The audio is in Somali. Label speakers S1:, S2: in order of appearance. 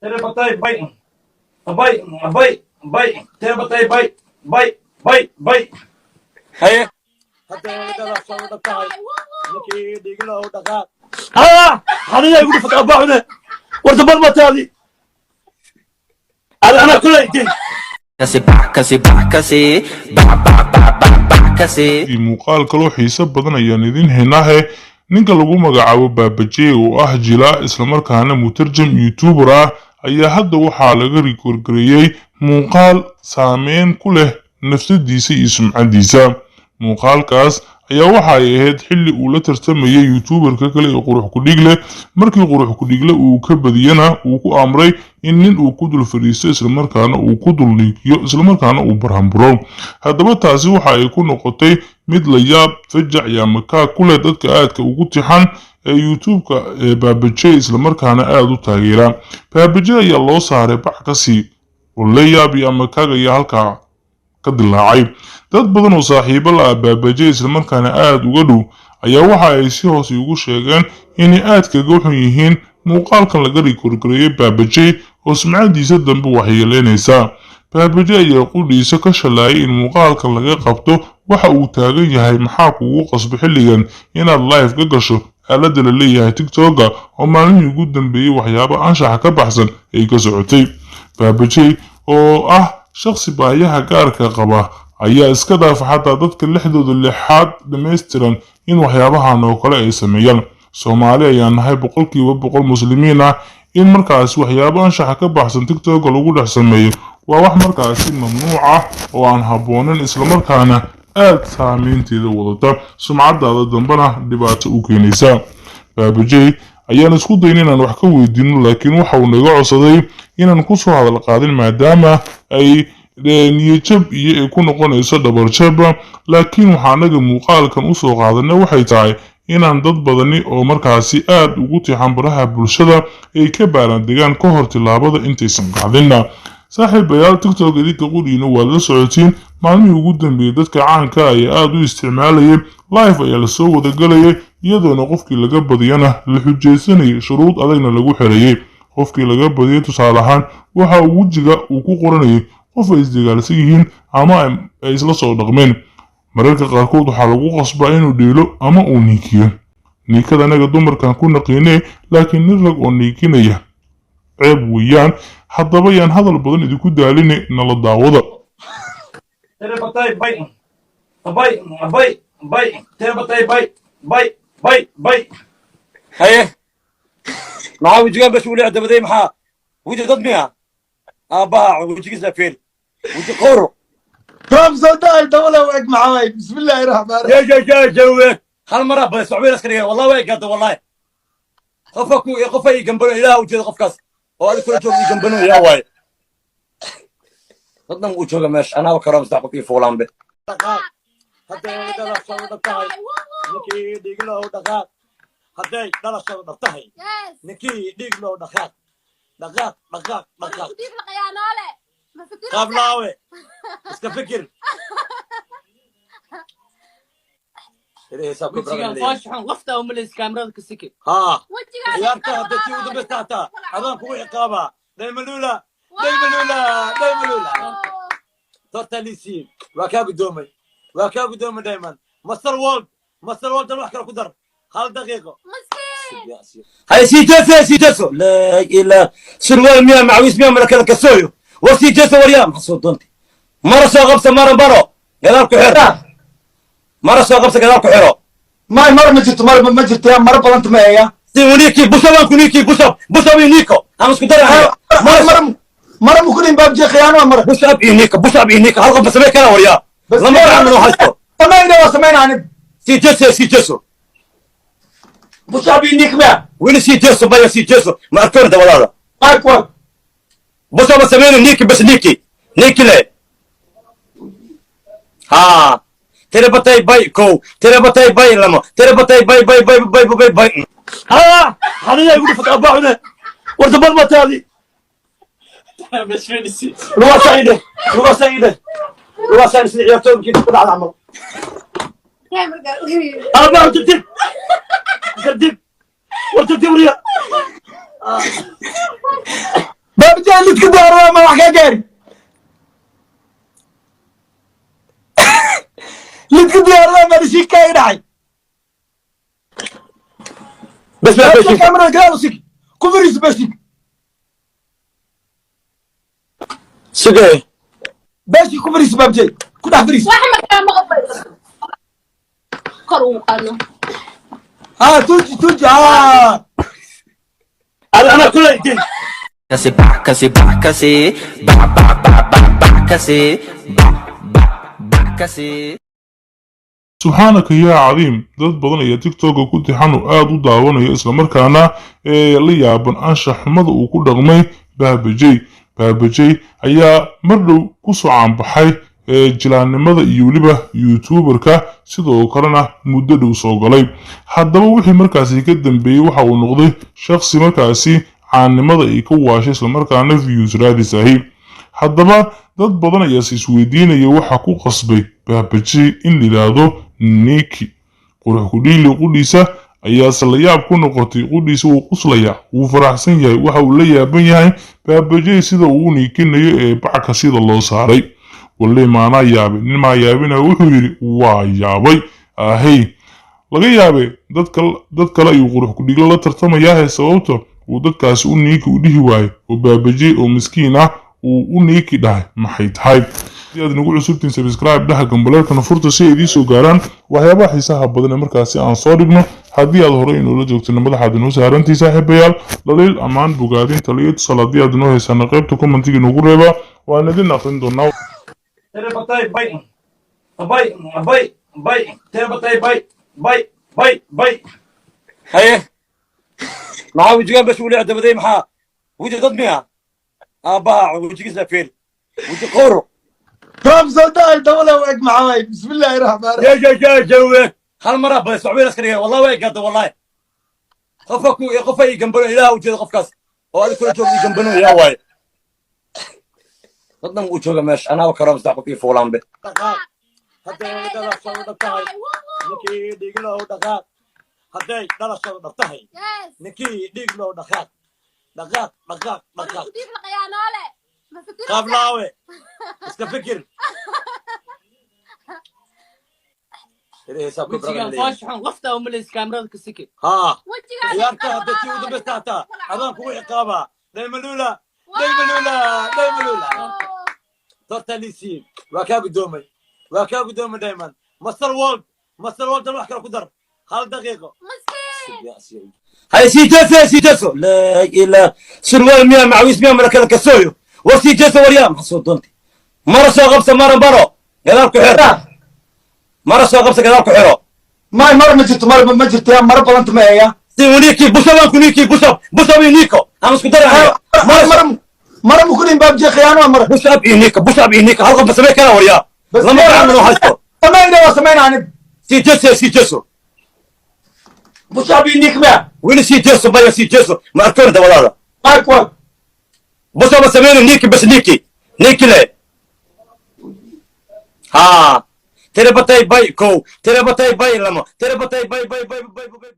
S1: Tirabatay bay bay bay bay tirabatay bay bay bay bay haye hadday dhalashadu dhab tahay ninkii dhiglow dhaqaaq ah xaniya igu dhufat abaaxude war dabad mataadi ana kulay din.
S2: Kasi bac kasi bac kasi bac bac bac bac bac kasi.
S3: Muuqaal kaloo xiiso badan ayaan idin haynahe. Ninka lagu magacaabo Baabajey oo ah jilaa islamarkaana mutarjam youtuber ah ayaa hadda waxaa laga rikoorgareeyey muuqaal saameyn ku leh nafsadiisa iyo sumcadiisa. Muuqaalkaas ayaa waxa ay ahayd xilli uu la tartamayay youtuberka kale ee Qurux Kudhiigle. Markii Qurux Kudhiigle uu ka badiyana, uu ku amray in nin uu ku dul fadhiisto, islamarkaana uu ku dul niikiyo, islamarkaana uu barhamburo. Haddaba taasi waxa ay ku noqotay mid la yaab, fajac iyo amakaag ku leh dadka aadka ugu tixan ee youtube-ka ee Baabajey, islamarkaana aada u taageera. Baabajey ayaa loo saaray bac kasii oo la yaab iyo amakaag ayaa halkaa ka dilaacay. Dad badan oo saaxiibo la ah Baabajey, islamarkaana aada uga dhow, ayaa waxa ay si hoose ugu sheegeen inay aad kaga xun yihiin muuqaalkan laga rikoorgareeyay Baabajey oo sumcadiisa dambe waxyeeleynaysa. Baabajey ayaa qudhiisa ka shalaayay in muuqaalkan laga qabto. Waxa uu taagan yahay: maxaa kugu qasbo xilligan inaad live ka gasho aaladda la leeyahay TikToka, oo maalmihii ugu dambeeyey waxyaabo anshaxa ka baxsan ay ka socotay? Baabajey oo ah shakhsi baahiyaha gaarka qaba ayaa iska dhaafa xataa dadka lixdooda lixaad dhammaystiran in waxyaabahan oo kale ay sameeyaan. Soomaali ayaa nahay, 100% muslimiin ah. In markaasi waxyaabo anshaxa ka baxsan TikToka lagu dhex sameeyo waa wax markaasi mamnuuc ah oo aan habboonin, islamarkaana aad saameynteeda wadata, sumcadaada dambena dhibaato u keenaysa. Baabajey ayaan isku dayn inaan wax ka weydiino, laakiin waxa uu naga codsaday inaan kusoo hadal qaadin, maadaama ay niyajab iyo ay ku noqonayso dhabarjab. Laakiin waxaa anaga muuqaalkan usoo qaadanay waxay tahay inaan dad badani oo markaasi aad ugu tixan baraha bulshada ay ka baaraan degaan ka hor tillaabada intaysan qaadinna. Saaxiibayaal, TikTok idinka qudhiina waad la socotiin. Maalmihii ugu dambeeyey dadka caanka ayaa aada u isticmaalayay. Live ayaa lasoo wadagelayay, iyadoona qofkii laga badiyana la xujaysanayay, shuruud adagna lagu xirayay. Qofkii laga badiyay, tusaale ahaan, waxa uu wejiga uu ku qoranayay qof ay isdagaalsan yihiin ama ay isla soo dhaqmeen. Mararka qaarkood waxaa lagu qasbaa inuu dheelo ama uu niikiyo. Niikada anaga dumarkan ku naqiinay, laakiin nin rag oo niikinaya ceeb weeyaan. Haddaba yaan hadal badan idinku daaline, nala daawada.
S1: Tirabatay bay bay bay bay tirabatay bay bay bay bay haye maxaa wejigaan bas uli dabaday? Maxaa weji dad miya aabbaha wejigiisa feeri weji qowro.
S4: Trump soo daay dabada u eg. Maxaa waay? Bismillaahi raxmaan.
S1: Ya ya ya jawe hal mara bas waxbay iska dhigeen. Wallahi way gaada, wallahi qofka ku qofa ii gambano. Ilaah u jeedo qofkaas oo adiga kula jooga ii gambano yaa waaye. Dadnan uu jooga meesha anaaba karoom saddex qof ii fuulaanbe. Dhaqaaq hadday dhalashadu dhab tahay ninkii dhiglow dhaqaaq. Hadday dhalashadu dhab tahay ninkii dhiglow dhaqaaq dhaqaaq dhaqaaq dhaqaaq. Qablaawe iska fikir.
S5: Wejigan fooshaxun lafta uma leys kaamirada ka sike.
S1: Haa, ciyaarta hadda tii ugu dambaysa hataa adaan kugu ciqaabaa. Daymalula, daymalula, daymalula tortalisi waa kaa guddoomay, waa kaa guddoomay. Dayman master world, master world dan wax kale ku dar hal daqiiqo. Hay sii jeeso, sii jeeso. Laa ilaa surwaal miya, macawiis miya, mala kala kasooyo. War sii jeeso, waryaa maxaa soo doontay? Mara soo qabsa, mara baro gadaal ku xiro, mara soo qabsa, gadaal ku xiro.
S4: May, mar ma jirto, mar ma jirto ya, mara badanta ma eeya.
S1: Si uniki bushabaan ku niki bushab bushab iyo niko aan isku daraya.
S4: Mara mara mara mukudin baabje khiyaano waa mara.
S1: Bushab iyo niko, bushab iyo niko hal qof ma samey karaa waryaa? Lama waran inuu haysto.
S4: Samayna, waa samayna anib.
S1: Sii jeeso, sii jeeso.
S4: Bushab iyo nik mea.
S1: Weli sii jeeso, maya, sii jeeso, ma arkoon dabadaada.
S4: Qaar kuwa.
S1: Bushab ma sameyno, niki bas, niki niki le ha tirabatay bay kow, tirabatay bay lamo, tirabatay bay bay bay bay bay bay. Ha xaniya igu dhufat abaaxune. War dabad mataadi lugaasaan idhe, lugaasaan idhe, lugaasaan sida ciyaartooyinkii ku dhacda camal. Abaaxu tartiib tartiib, war tartiib warya.
S4: Lidka diyaarada ma wax kaa gaari? Lidka diyaarada ma dhashiin kaa dhacay?
S1: Bes baa beeshin.
S4: Kamerada gadaal u sig, ku fariiso beeshin.
S1: Sugay.
S4: Beeshin ku fariiso, baabjey, ku dhex fariiso.
S6: Wax markaa ma qofay kor ugu qaadno.
S4: Ha, tuji tuji ha.
S1: Ana kula idin.
S2: Kasi bac kasi bac kasi bac bac bac bac bac kasi bac bac bac kasi.
S3: Subxaanaka yaa cadiim! Dad badan ayaa TikToka ku tixan oo aada u daawanaya, islamarkaana ee la yaaban anshax xumada uu ku dhaqmay Baabajey. Baabajey ayaa mar dhow kusoo caanbaxay ee jilaannimada iyo weliba youtuberka, sidoo kalena muddo dhow soo galay. Haddaba wixii markaasi ka dambeeyey waxa uu noqday shakhsi markaasi caannimada ay ka waashay, islamarkaana views raadis ahi. Haddaba dad badan ayaase isweydiinaya waxa ku qasbay Baabajey in la yidhaahdo niki qurux kudhiili. Qudhiisa ayaase la yaab ku noqotay. Qudhiisa wuu quslayaa, wuu faraxsan yahay. Waxa uu la yaaban yahay Baabajey sida uu u niikinayo ee backa sida loo saaray. Walle maanaa yaabay, nin maa yaabinaya. Wuxuu yidhi waa yaabay ahey. Laga yaabay dad kale ayuu qurux kudhiigla la tartamayaahe, sababta uu dadkaasi u niiki u dhihi waayey oo Baabajey oo miskiin ah uu u niiki dhahay maxay tahay? Haddii aad nagu cusubtiin, subscribe dhaha, gambaleelkana furta si ay idiin soo gaaraan waxyaabaha xiisaha badan ee markaasi aan soo dhigno. Haddii aad horey inoola joogtana, madaxaad inoo saarantii. Saaxiibayaal, dhaliil, ammaan, bogaadin, taliyo, tusaale haddii aad inoo haysana, qaybta commentiga inoogu reeba, waan idin aqrin doonaa.
S1: Tirabatay bay bay bay bay, tirabatay bay bay bay bay. Haye, maxaa wejigaan bas uli dabaday? Maxaa weji dad miya? Aabbaha wejigiisa fiir, weji qowro.
S4: Trump soo daay, dabada u eg maxaa waay? Bismillaahi raxmaan.
S1: Ya ya ya jawe, hal mara bas waxba iska dhigay. Wallahi way gaada, wallahi qofka ku qofa ii gambano. Ilaah u jeedo qofkaas oo adiga kula jooga ii gambano yaa waaye. Dadnan uu jooga meesha anaaba karoom saddex qof ii fuulaan be. Dhaqaaq hadday dhalashadu dhab tahay, ninkii dhiglow dhaqaaq. Hadday dhalashadu dhab tahay,
S6: Yes.
S1: ninkii dhiglow dhaqaaq, dhaqaaq, dhaqaaq, dhaqaaq.
S6: Dhiig la khiyaanoole ma fikiraysaa?
S1: Qaablaawe iska fikir.
S5: Wejigan foosh xun, lafta umalays kaamirada ka siki.
S1: Haa.
S6: Wejigaan.
S1: Ciyaarta hadda tii u dambaysa hataa adaan kugu ciqaabaa. Daymalula, daymalula, daymalula. Torta lisi waa kaa guddoomay, waa kaa guddoomay. Dayman master world, master world. Wax kale ku dar, hal daqiiqo.
S6: Miskiin.
S1: Hay, sii jeeso, sii jeeso. Laa ilaa surwaal miya, macawiis miya, mara kala kasooyo. War sii jeeso, waryaa, maxaa soo doontay? Mara soo qabsa, mara, maro gadaal ku xiro, mara soo qabsa, gadaal ku xiro.
S4: May, mara ma jirto, mara ma jirto, yaa mara badanta ma eeya.
S1: Si uniki bushabaan ku niki bushab, bushab iyo niko aan isku daraya.
S4: Mara mara mara ma kudhin, baabjey, khiyaano waa mara.
S1: Bushab iyo niko, bushab iyo niko, hal qof ma samey karaa? Waryaa, lama gacan oo haysto.
S4: Samayna, waa samayna anig.
S1: Sii jeeso, sii jeeso.
S4: Bushab iyo nik mea?
S1: Weli sii jeeso baya, sii jeeso, ma arkoon dabadaada.
S4: Maak waa.
S1: Bushab ma sameyno, niki bas, niki niki le. Ha, tirabatay bay kow, tirabatay bay lamo, tirabatay bay bay bay bay bay.